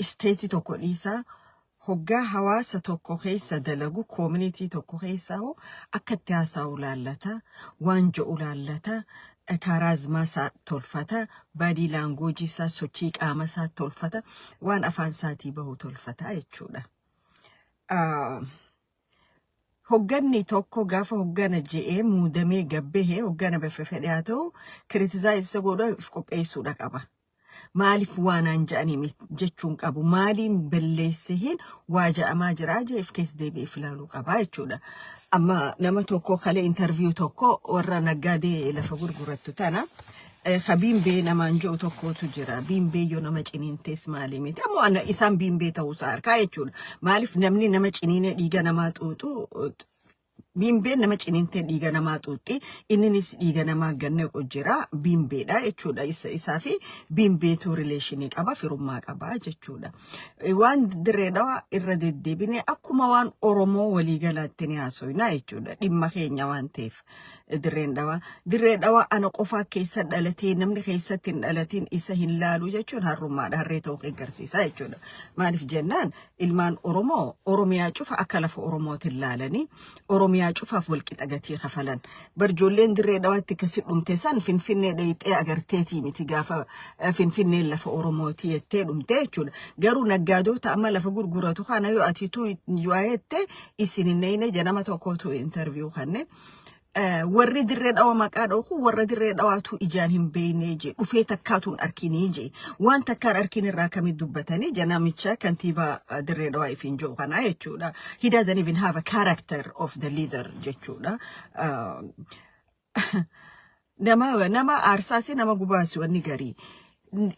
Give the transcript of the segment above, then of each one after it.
State tokko dhiisaa, hoggaa hawaasa tokko keessa dalagu, community tokko keessa hoo akka itti haasa'u laallata, waan jedhu laallata, charisma isaa tolfata, body language isaa, sochii qaama isaa tolfata, waan afaan isaatii bahu tolfata jechuudha. Hogganni tokko gaafa hoggana je'ee muudamee gabbahee, hoggana bifa fedhe haa ta'u, criticize isa godhuuf qopheessuudha qaba. Maaliif waanaan je'anii jechuun qabu, maaliin balleessihin waa je'amaa jiraa jeef keessa deebi'ee ilaaluu qaba jechuudha. Amma nama tokko kalee interview tokko warra naggaadee lafa gurgurattu tana ka biimbee namaan ji'u tokkotu jira. Biimbee yoo nama ciniintees maalii miti. Ammoo ana isaan biimbee ta'uusaa harkaa jechuudha. Maaliif namni nama ciniinee dhiiga namaa xuuxu? Biimbeen nama ciniintee dhiiga namaa xuuxxi. Inninis dhiiga namaa ganna jira. Biimbeedha jechuudha. Isaa fi biimbeetu relation qaba, firummaa qaba jechuudha. Waan Dirree Dhawaa irra deddeebine akkuma waan Oromoo waliigalaatti ni haasofna jechuudha. Dhimma keenya waan ta'eef. Dirreen Dhawaa. Dirree Dhawaa ana qofaa keessa dhalatee, namni keessatti hin dhalatin isa hin laalu jechuun harrummaadha. Harree ta'uu agarsiisa jechuudha. Maaliif jennaan, ilmaan Oromoo Oromiyaa cufa akka lafa Oromootiin laalanii Oromiyaa cufaaf walqixa gatii kafalan. Barjoolleen Dirree Dhawaatti akkasi dhumte san Finfinnee dheeyxee agarteetii miti gaafa Finfinneen lafa Oromooti jettee dhumte jechuudha. Garuu naggaadota amma lafa gurguratu kana yoo atituu yoo jette isin hin neeyne nama tokkotu interview kanne. Warri Dirree Dhawaa maqaa dhooku warra Dirree Dhawaatu ijaan hin beekne je, dhufee takkaatu hin arkinii je, waan takkaan arkin irraa akkamitti dubbatanii je, namicha kantiibaa Dirree Dhawaa ifiin jiru kanaa jechuudha. He doesn't even have a character of the leader jechuudha. Nama aarsaasi, nama gubaasi wanni garii.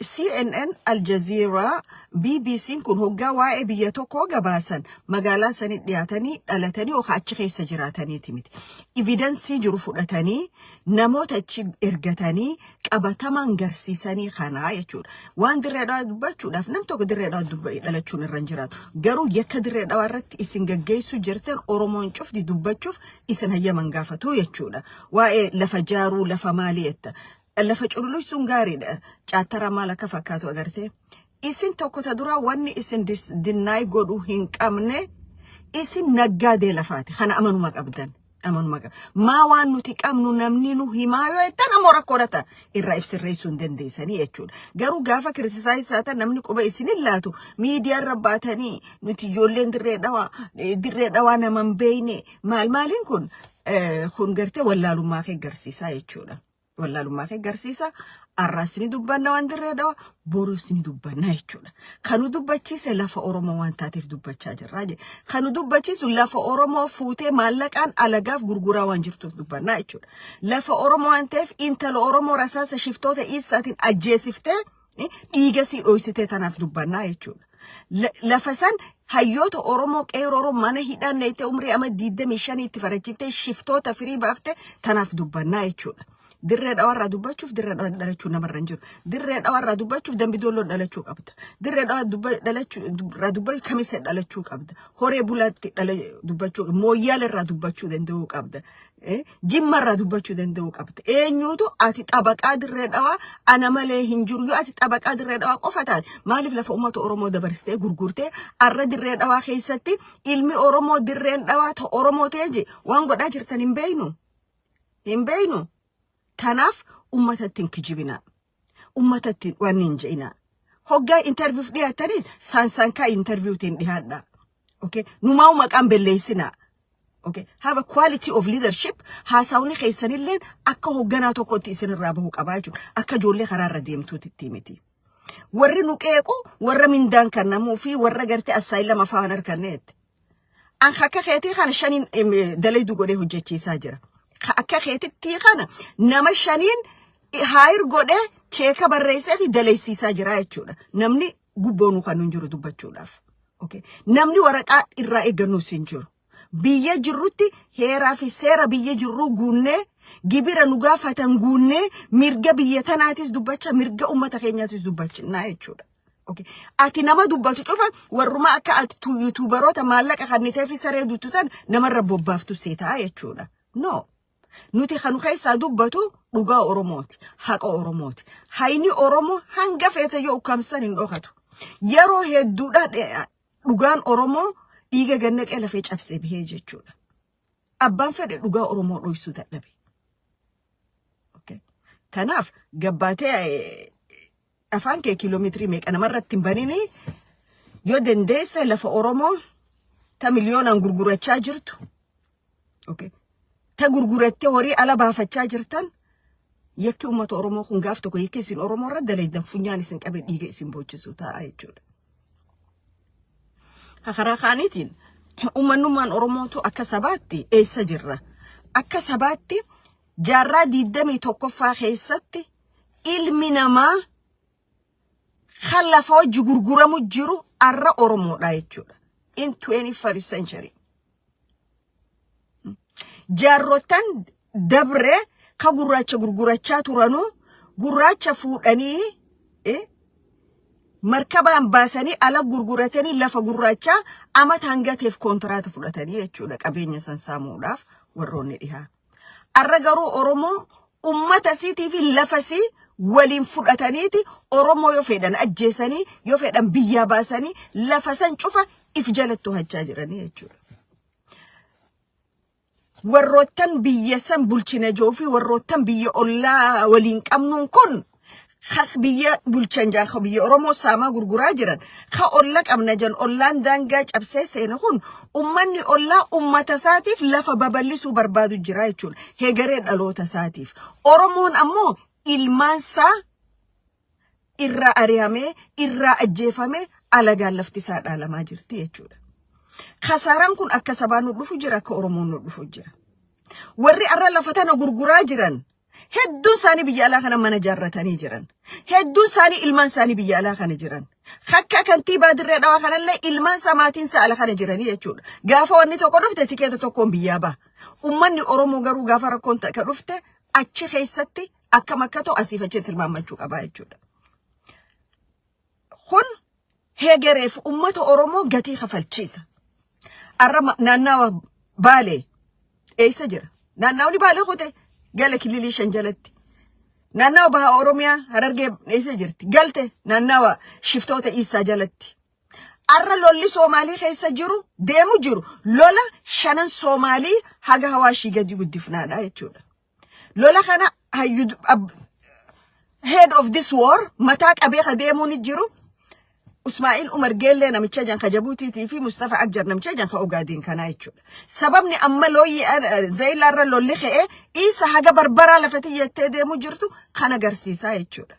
CNN, Al Jazeera, BBC kun hoggaa waa'ee biyya tokkoo gabaasan magaalaa sanii dhiyaatanii dhalatanii yookaan achi keessa jiraataniiti miti. Evidence jiru fudhatanii, namoota achi ergatanii, qabatamaan garsiisanii kanaa jechuudha. Waan Dirree Dhawaa dubbachuudhaaf nam tokko Dirree Dhawaa dhalachuun irra hin jiraatu. Garuu yakka Dirree Dhawaa irratti isin gaggeessuu jirtan Oromoon cufti dubbachuuf isin hayyaman gaafatu jechuudha. Waa'ee lafa jaaruu, lafa maalii jetta. Lafa cululuqsuun gaariidha. Caattara maal akka fakkaatu agartee. Isin tokko ta duraa wanni isin deny godhuu hin qabne, isin naggaadee lafaati. Kana amanuma qabdan. Amanuma qabdan. Maa waan nuti qabnu namni nu himaa yoo jettan ammoo rakkoodha ta'a. Irraa if sirreessuu hin dandeessanii jechuudha. Garuu gaafa criticize taatan namni quba isin hin laatu. Miidiyaa irra baatanii nuti ijoolleen Dirree Dhawaa, Dirree Dhawaa nama hin beekne maal maaliin kun gartee wallaalummaa kee garsiisaa jechuudha. Wallaalummaa kee agarsiisa. Har'aas ni dubbanna waan Dirree Dhawaa, borus ni dubbanna jechuudha. Kan nu dubbachiise lafa Oromoo waan taateef dubbachaa jirra. Kan nu dubbachiisu lafa Oromoo fuutee maallaqaan alagaaf gurguraa waan jirtuuf dubbannaa jechuudha. Lafa Oromoo waan ta'eef, intala Oromoo rasaasa shiftoota isaatiin ajjeesiftee dhiiga sii dhoysitee tanaaf dubbannaa jechuudha. Lafa san hayyoota Oromoo, qeeroo Oromoo mana hidhaan neeyitee umrii ama 25tti farachiiftee shiftoota firii baaftee tanaaf dubbannaa jechuudha. Dirree Dhawaarraa dubbachuuf Dirree Dhawaa dhalachuu namarra hin jiru. Dirree Dhawaarraa dubbachuuf Dambidolloo dhalachuu qabda. Dirree Dhawaa dhalachuu irraa dubbachuu Kamisa dhalachuu qabda. Horee Bulaatti dubbachuu, Mooyyaala irraa dubbachuu danda'uu qabda. Jimma irraa dubbachuu danda'uu qabda. Eenyuutu ati xabaqaa Dirree Dhawaa ana malee hin jiru? Yoo ati xabaqaa Dirree Dhawaa qofa taate, maaliif lafa uummata Oromoo dabarsitee gurgurtee arra Dirree Dhawaa keessatti ilmi Oromoo Dirreen Dhawaa ta Oromoo ta'e je waan godhaa jirtan hin beeynu? Hin beeynu. Kanaaf uummatatti hin kijibinaa. Uummatatti wanni hin je'inaa. Hoggaa interviewf dhiyaatanis saansaankaa interviewtiin dhiyaadha. Okay? Numaa maqaan belleessinaa. Okay? Have a quality of leadership. Haasawni keessanillee akka hoogganaa tokkotti isinirraa bahuu qabaa jechuudha. Akka ijoollee karaarra deemtuutitti miti. Warri nu qeequ warra mindaan kennamuu fi warra gartee asylum afaan harkanneetti. An akka keetii kana shaniin dalaydu godhee hojjechiisaa jira. Akka keetitti kana nama shaniin hire godhee, check barreessee fi dalaysiisaa jira jechuudha. Namni gubboonuu kan hin jiru dubbachuudhaaf. Okay. Namni waraqaa irraa eeggannus hin jiru. Biyya jirrutti heeraa fi seera biyya jirruu guunnee, gibira nu gaafatan guunnee, mirga biyya tanaatis dubbacha, mirga uummata keenyaatis dubbachinaa jechuudha. Okay. Ati nama dubbatu cufa warruma akka ati YouTuberoota maallaqa kannitee fi saree duttu tan namarra bobbaaftu seetaa jechuudha. No. Nuti kan keessaa dubbatu dhugaa Oromooti. Haqa Oromooti. Hayni Oromoo hanga feete yoo ukkaamsitan hin dhokatu. Yeroo hedduudha dhugaan Oromoo dhiiga gannaqee lafee cabsee bahee jechuudha. Abbaan fedhe dhugaa Oromoo dhoksuu dadhabe. Okay. Kanaaf gabbaatee afaan kee kiiloomeetirii meeqa namarratti hin banini. Yoo dandeesse lafa Oromoo ta miliyoonaan gurgurachaa jirtu. Okay. Ta gurgurattee horii ala baafachaa jirtan, yakki uummata Oromoo kun gaaf tokko yakki isin Oromoo irra dalaydan funyaan isin qabe dhiiga isin boochisuu ta'a jechuudha. Karaa kaaniitiin uummanummaan Oromootu akka sabaatti eessa jirra? Akka sabaatti jaarraa 21ffaa keessatti ilmi namaa kan lafa hojii gurguramu jiru arra Oromoodha jechuudha. In 21st century. Jaarrotan dabre ka gurraacha gurgurachaa turanuu gurraacha fuudhanii markabaan baasanii ala gurguratanii lafa gurraachaa amata hangateef kontiraata fudhatanii jechuudha, qabeenya san saamuudhaaf warroonni dhihaa. Arra garuu Oromoo ummata isiitii fi lafa isii waliin fudhataniiti Oromoo yoo fedhan ajjeesanii, yoo fedhan biyyaa baasanii, lafa san cufa if jalatti to'achaa jiranii jechuudha. Warroottan biyya san bulchina jiru fi warroottan biyya ollaa waliin qabnuun kun ka biyya bulchan jaa, ka biyya Oromoo saamaa gurguraa jiran, ka olla qabna jan, ollaan daangaa cabsee seene kun ummanni ollaa ummata isaatiif lafa babal'isuu barbaadu jira jechuudha. Hegeree dhaloota isaatiif. Oromoon ammoo ilmaansaa irraa ari'amee, irraa ajjeefamee, alagaan lafti isaa dhaalamaa jirti jechuudha. Kasaaraan kun akka sabaa nu dhufu jira, akka Oromoon nu dhufu jira. Warri arra lafa tana gurguraa jiran hedduun isaanii biyya alaa kana mana ijaarratanii jiran. Hedduun isaanii ilmaan isaanii biyya alaa kana jiran. Akka kantiibaa Dirree Dhawaa kanallee ilmaan isaa, maatiin isaa ala kana jiranii jechuudha. Gaafa wanni tokko dhufte tikeeta tokkoon biyyaa baha. Uummanni Oromoo garuu gaafa rakkoon takka dhufte achi keessatti akkam akka ta'u asiif achi tilmaamachuu qabaa jechuudha. Kun hegereef uummata Oromoo gatii kafalchiisa. Arra naannawa Baalee eessa jira? Naannawni Baalee kute gala kililii shan jalatti. Naannawa baha Oromiyaa Harargee eessa jirti? Galte naannawa shiftoota Iisaa jalatti. Arra lolli Soomaalii keessa jiru deemu jiru lola shanan Soomaalii haga Hawaashii gadi guddifnaadha jechuudha. Lola kana hayyu head of this war mataa qabee ka deemuun jiru Usmaa'il Umar Geellee namicha jan ka Jabuutiitii fi Mustafa Akjar namicha jan ka Ogaadeen kanaa jechuudha. Sababni amma looyyi Zayilaarra lolli ka'ee isa haga Barbaraa lafatti jettee deemu jirtu kan agarsiisaa jechuudha.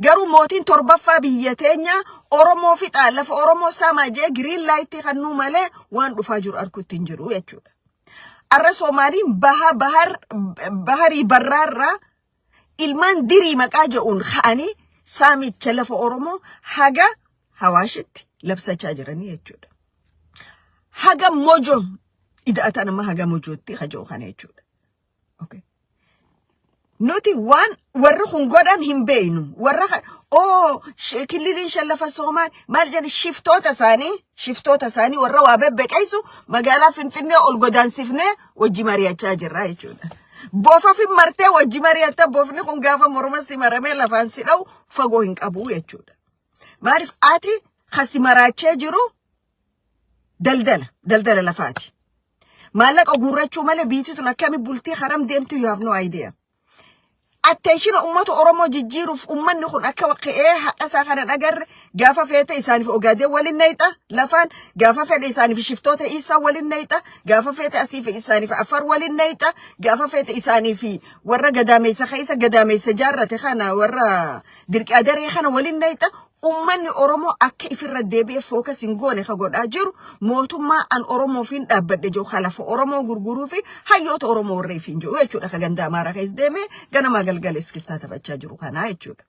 Garuu mootiin torbaffaa biyya teenya Oromoo fixaa, lafa Oromoo saamaa jee green light kannuu malee waan dhufaa jiru arguutti hin jiru jechuudha. Arra Soomaaliin baha bahar baharii barraarraa ilmaan dirii maqaa jedhuun ka'anii saamicha lafa Oromoo haga Hawaashitti labsachaa jiranii jechuudha. Haga Mojo ida'atan amma haga Mojootti haja'u kana jechuudha. Okay. Nuti waan warri kun godhan hin beeynu. Warra kan oo kililiin shan lafa Soomaal maal jedhan, shiftoota isaanii warra waa bebbeqeessu magaalaa Finfinnee ol godaansifnee wajji mari'achaa jirra jechuudha. Bofa fi martee wajji mari'atta, bofni kun gaafa morma si maramee lafaan si dha'u fagoo hin qabu jechuudha. Maaliif ati kasi maraachee jiru daldala lafaati. Maallaqa guurrachuu malee biitii tun akkami bultii haram deemtu, you have no idea. Attention uummata Oromoo jijjiiruuf uummanni kun akka ka'ee haqa isaa kana dhagarre, gaafa feete isaaniif Ogaadee waliin nayxa lafaan, gaafa fedhe isaaniif shiftoota Isaa waliin nayxa, gaafa feete asiif isaaniif Afar waliin nayxa, gaafa feete isaaniif warra gadaameessa keessa gadaameessa jaarrate kana, warra dirqaadaree kana waliin nayxa. Uummanni Oromoo akka ifirra deebi'ee focus hin goone ka godhaa jiru mootummaa an Oromoof hin dhaabbadhe jiru ka lafa Oromoo gurguruu fi hayyoota Oromoo warra ifin jiru jechuudha, ka ganda Amaaraa keessa deemee ganamaa galgala iskistaa taphachaa jiru kanaa jechuudha.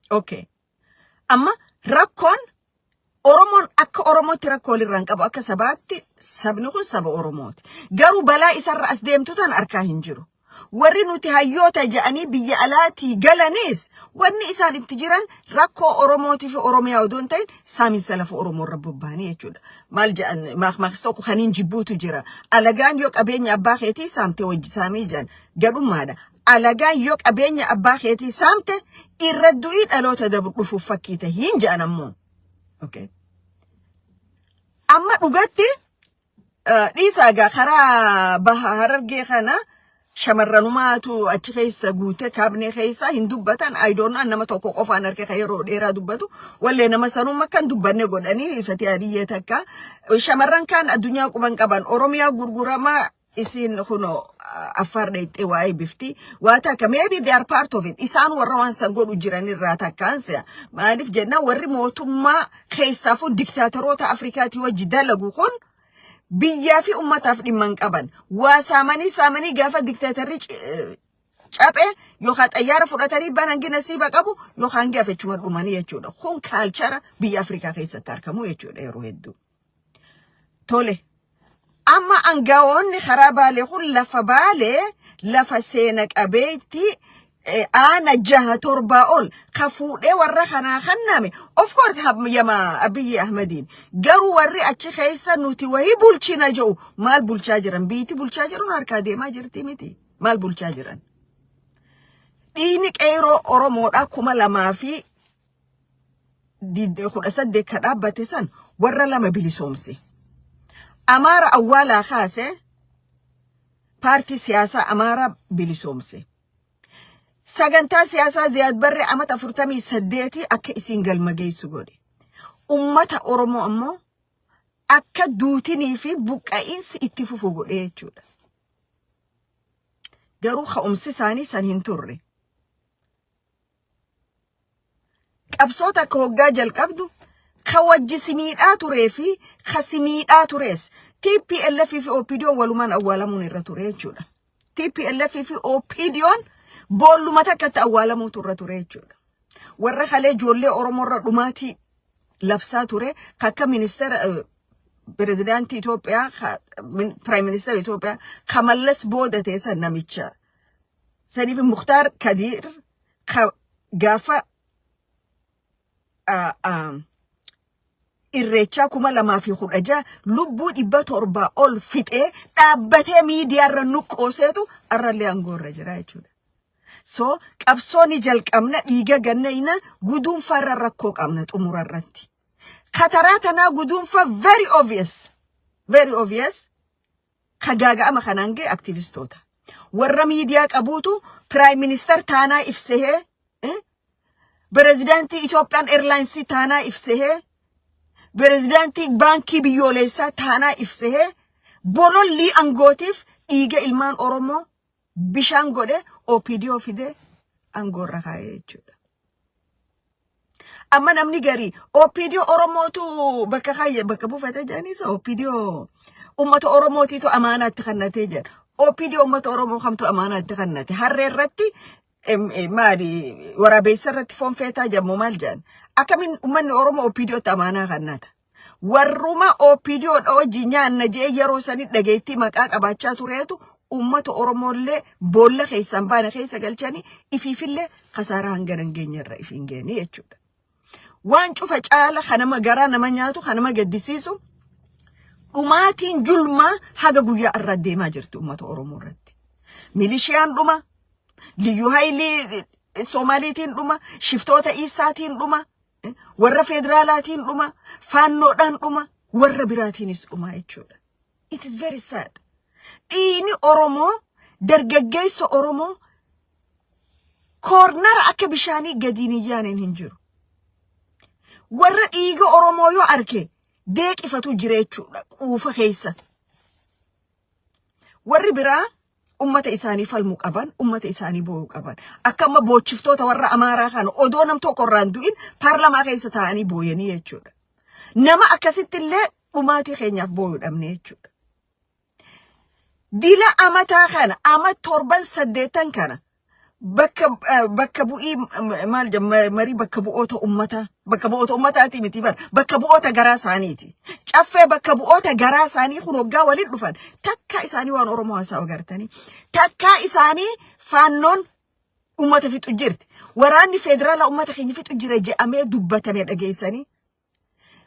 Okay. Amma rakkoon Oromoon akka Oromootti rakkoo walirraa hin qabu, akka sabaatti sabni kun saba Oromooti. Garuu balaa isarra as deemtu tan arkaa hin jiru. Warri nuti hayyoota jedhanii biyya alaatii galanis wanni isaan itti jiran rakkoo Oromootii fi Oromiyaa odoo hin ta'in saaminsa lafa Oromoo irra bobba'anii jechuudha. Maal jedhan, maakmaaks tokko kaniin jibbuutu jira. Alagaan yoo qabeenya abbaa keetii saamtee wajji saamii jedhan gadhummaadha. Alagaan yoo qabeenya abbaa keetii saamte, irra du'ii dhaloota dabru dhufuuf fakkii tahiin jedhan ammoo. Okay. Amma dhugatti dhiisaa egaa, karaa baha Harargee kana shamarranumaatu achi keessa guute. Kaabinee keessa hin dubbatan. I don't know, nama tokko qofaan harka kan yeroo dheeraa dubbatu wallee nama sanuma kan dubbanne godhanii ifatee adiyyee takka. Shamarran kaan addunyaa quban qaban. Oromiyaa gurguramaa, isiin kuno Affaar dheexxee waa'ee bifti waa takka. Maybe they are part of it. Isaan warra waan san godhu jiranirraa takkaan si'a. Maaliif jennaan, warri mootummaa keessaafuu diktaatoroota Afrikaatii wajji dalagu kun biyyaa fi ummataaf dhimma hin qaban. Waa saamanii saamanii, gaafa diktaatarri caphe yookaan xayyaara fudhatanii ban, hangi nasiiba qabu yookaan hangi hafechuma dhumanii jechuudha. Kun culture biyya Afrikaa keessatti argamu jechuudha yeroo hedduu. Tole. Amma angawoonni karaa Baalee kun lafa Baalee, lafa seena qabeetti, aana jaha torbaa ol ka fuudhee warra kanaa kenname, of course, yama Abiyyi Ahmediin. Garuu warri achi keessa nuti wahii bulchina jedhu maal bulchaa jiran? Biitti bulchaa jiran harkaa deemaa jirti miti? Maal bulchaa jiran? Dhiigni qeeroo Oromoodhaa 2018 ka dhaabbate san warra lama bilisoomse. Amaara awwaalaa kaase, paartii siyaasaa Amaaraa bilisoomse. Sagantaa siyaasaa Ziyaad Barree amata 48 akka isiin galma geessu godhe. Ummata Oromoo ammoo akka duutinii fi buqqa'iinsi itti fufu godhe jechuudha. Garuu ka'umsi isaanii san hin turre. Qabsoota akka hoggaa jalqabdu ka wajji si miidhaa turee fi ka si miidhaa tures, TPLF fi OPDOn walumaan awwaalamuun irra ture jechuudha. TPLF fi OPDOn boolluma takkatti awwaalamuutu irra ture jechuudha. Warra kalee ijoollee Oromoo irra dhumaatii labsaa ture, akka ministeera pirezidaantii Itoophiyaa, prime minister Itoophiyaa ka Mallas booda teessan namicha saniif Muktaar Kadiir, ka gaafa Irreechaa 2016 lubbuu 700 ol fixee dhaabbatee miidiyaarra nuqqooseetu arrallee aangoo irra jira jechuudha. So qabsoo ni jalqabna, dhiiga gannayna, guduunfaarra rakkoo qabna xumura irratti. Kataraa tanaa guduunfa very obvious. Very obvious. Kagaaga'ama kanaan ga'e aktivistoota. Warra miidiyaa qabuutu prime minister taanaa ibsehee, pirezidaantii Itoophiyaan Airlines taanaa ibsehee, pirezidaantii baankii biyyoolessaa taanaa ibsehee, bolollii angootiif dhiiga ilmaan Oromoo bishaan godhe, OPDO fide aangoorra kaa'ee jechuudha. Amma namni garii OPDO Oromootu bakka kaayye bakka buufate jedhaniisa, OPDO uummata Oromootiitu amaanaatti kennatee jedha. OPDO uummata Oromoo kamtu amaanaatti kennate? Harree irratti maali, waraabessa irratti foon feetaa jedhamu maal jedhan? Akkamiin uummanni Oromoo OPDOtti amaanaa kennata? Warruma OPDO dha hojii nyaanna jee yeroo sani dhageettii maqaa qabaachaa tureetu uummata Oromoollee boolla keessaan baane keessa galchanii ifiifillee kasaaraa hangana hin geenye irra if hin geenye jechuudha. Waan cufa caala kan nama garaa nama nyaatu, kan nama gaddisiisu, dhumaatiin julmaa haga guyyaa irra deemaa jirti uummata Oromoo irratti. Milishiyaan dhuma, liyyuu haayilii Soomaaliitiin dhuma, shiftoota Isaatiin dhuma, warra federaalaatiin dhuma, faannoodhaan dhuma, warra biraatiinis dhuma jechuudha. It is very sad. Dhiigni Oromoo, dargaggeessa Oromoo koornara akka bishaanii gadiin hin yaaneen hin jiru. Warra dhiiga Oromoo yoo arke deeqifatu jira jechuudha quufa keessa. Warri biraa ummata isaanii falmuu qaban, ummata isaanii boo'uu qaban. Akka amma boochiftoota warra Amaaraa kana odoo nam tokko irraa hin du'in paarlamaa keessa taa'anii booyanii jechuudha. Nama akkasitti illee dhumaatii keenyaaf boo'uu dhabne jechuudha. Dila amataa kana, ama torban saddeettan kana, bakka bu'ii maal jedhama, marii bakka bu'oota ummataa, bakka bu'oota ummataati miti bar, bakka bu'oota garaa isaaniiti. Caffee bakka bu'oota garaa isaanii kun hoggaa waliin dhufan, takka isaanii waan Oromoo haasa'u agartanii? Takkaa isaanii faannoon ummata fixu jirti, waraanni federaalaa ummata keenya fixu jira jedhamee dubbatame dhageessanii?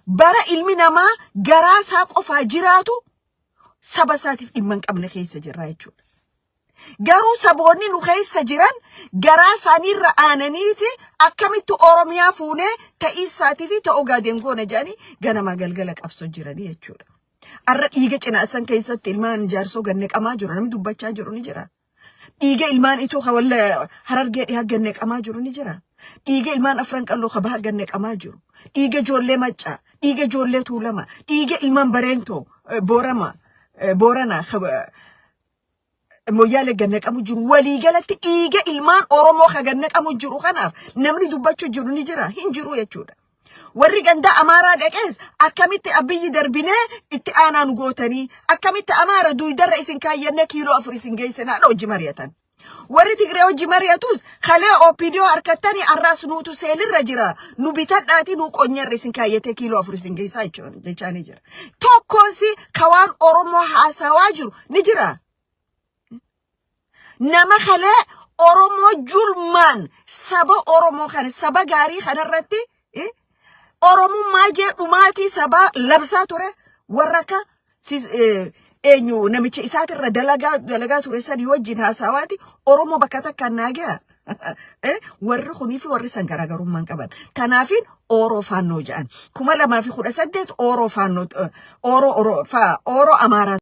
Bara ilmi namaa garaa isaa qofaa jiraatu, saba isaatiif dhimma hin qabne keessa jirra jechuudha. Garuu saboonni nu keessa jiran garaa isaaniirra aananiiti akkamitti Oromiyaa fuunee ta'iisaatii fi ta'uu Ogaadeen goona jedhanii ganamaa galgala qabsoo jiranii jechuudha. Arra dhiiga Cinaasan keessatti ilmaan Jaarsoo ganneqamaa jiru, namni dubbachaa jiru ni jira. Dhiiga ilmaan Itoo ka walla Harargee dhihaa ganneqamaa jiru ni jira. Dhiiga ilmaan Afran Qalloo ka baha ganneqamaa jiru. Dhiiga ijoollee Maccaa, dhiiga ijoollee Tuulama, dhiiga ilmaan Bareentoo, Boorama, Boorana, Moyyaalee gannaqamu jiru. Waliigalatti dhiiga ilmaan Oromoo ka gannaqamu jiru kanaaf namni dubbachuu jiru ni jira, hin jiru jechuudha. Warri gandaa Amaaraa dhaqees akkamitti Abiyyi darbinee itti aanaa nu gootanii, akkamitti Amaara duudarra isin kaayyannee kiiloo 4 isin geessinaa hojii mari'atan. Warri Tigree hojii mari'atus kalee OPDO harkattanii arraas nuutu seelirra jira, nu bitadhaati nu qonyarra isin kaayyatee kiiloo 4 isin geessaa jechaa ni jira. Tokkoonsi kawaan Oromoo haasawaa jiru ni jira. Nama kalee Oromoo julmaan saba Oromoo kana, saba gaarii kanarratti Oromummaa jee dhumaatii sabaa labsaa ture, warra akka eenyu namicha isaatirra dalagaa dalagaa ture sanii wajjin haasawaati Oromoo bakka takkaan naa gaha. Warri kunii fi warri san garaagarummaan qaban. Kanaafin Ooroo Faannoo jedhan. 2018 Ooroo Faannoo, Ooroo Amaaraa.